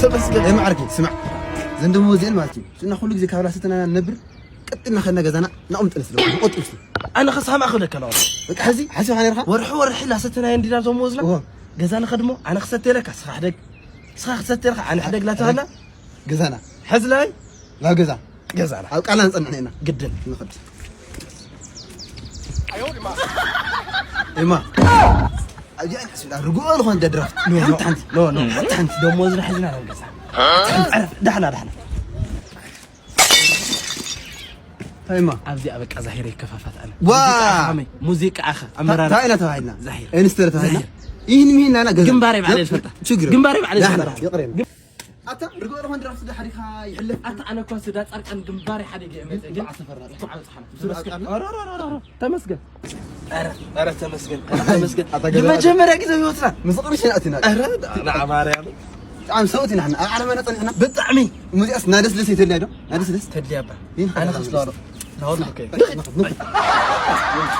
ተመስገን። ኣይ መዓርከይ፣ ስማዕ። ዘን ደሞዝ እዚኤን ማለት እዩ። እና ኩሉ ግዜ ካብ ላሰተና ንነብር፣ ቀጥልና ከድና ገዛና ናቕምጥ ንስለ፣ ንቆጥብ ንስለ። ኣነ ኸሳማ ክብለካ ኣለኹ። በቃ፣ ሕዚ ሓሲብካ ነይርካ? ወርሒ ወርሒ ላሰተናዮ እንዲና ዞም ወዝና። እዎ። ገዛ ንኸድሞ፣ ኣነ ክሰትየለካ፣ ስኻ ሕደግ። ስኻ ክሰትየለካ፣ ኣነ ሕደግ ላተባህልና። ገዛና። ሕዚ ላይ? ናብ ገዛ። ገዛና። ኣብ ቃልና ንጸንሕ ኢና። ግድን። ንኸድ። ኤማ። ኣብዚኣ ንሕስብላ፣ ርግኦ ዝኾነ ደድራፍት። ኖ፣ ኖ። ሓንቲ ሓንቲ። ኖ፣ ኖ። ሓንቲ ሓንቲ። ደሞዝና ሕዝና ናብ ገዛ። ሓንቲ ሓንቲ። ዳሕና፣ ዳሕና። ታይማ። ኣብዚኣ በቃ ዛሂረ ይከፋፋት ኣነ። ዋ! ሙዚቃ ኣኸ፣ ሙዚቃ ኣኸ፣ ኣመራርሓ። እንታይ ኢና ተባሂልና? ዛሂር። ኤንስተር ተባሂልና? ዛሂር። ይህን ሚሂን ናና ገዛ። ግንባሬ ባዕለ ይፈልጣ። ችግር። ግንባሬ ባዕለ ይፈልጣ። ይቕሬ። ኣታ ርግኦ ዝኾነ ድራፍት ዳሕሪኻ ይሕለፍ። ኣታ ኣነ እኳ ስዳ ጻርቃን ግንባሬ ሓዲገ እየ መጸ፣ ግን ዓሰፈራ። ዓበጽሓና። ሱር ኣቃና። ኧረ፣ ኧረ፣ ኧረ፣ ኧረ፣ ተመስገን። ኧረ፣ ኧረ፣ ተመስገን። ኧረ፣ ተመስገን። ኣታ ገዛ ንመጀመርያ ግዜ ህይወትና። ምስ ቅርሺ ኣቲና። ኧረ፣ ንዓ ማርያም። ብጣዕሚ ሰብኡት ኢና ንሕና። ኣብ ዓለምና ጸኒሕና። ብጣዕሚ። ሙዚቃስ ናደስደስ ይተልያ ዶ? ናደስደስ? ተድልያ እባ። ይህን ኣነ ሓዳስ ክስተዋሎ። ናወልኩ እኮ። ንኽ-፣ ንኽ-፣ ንኽ-፣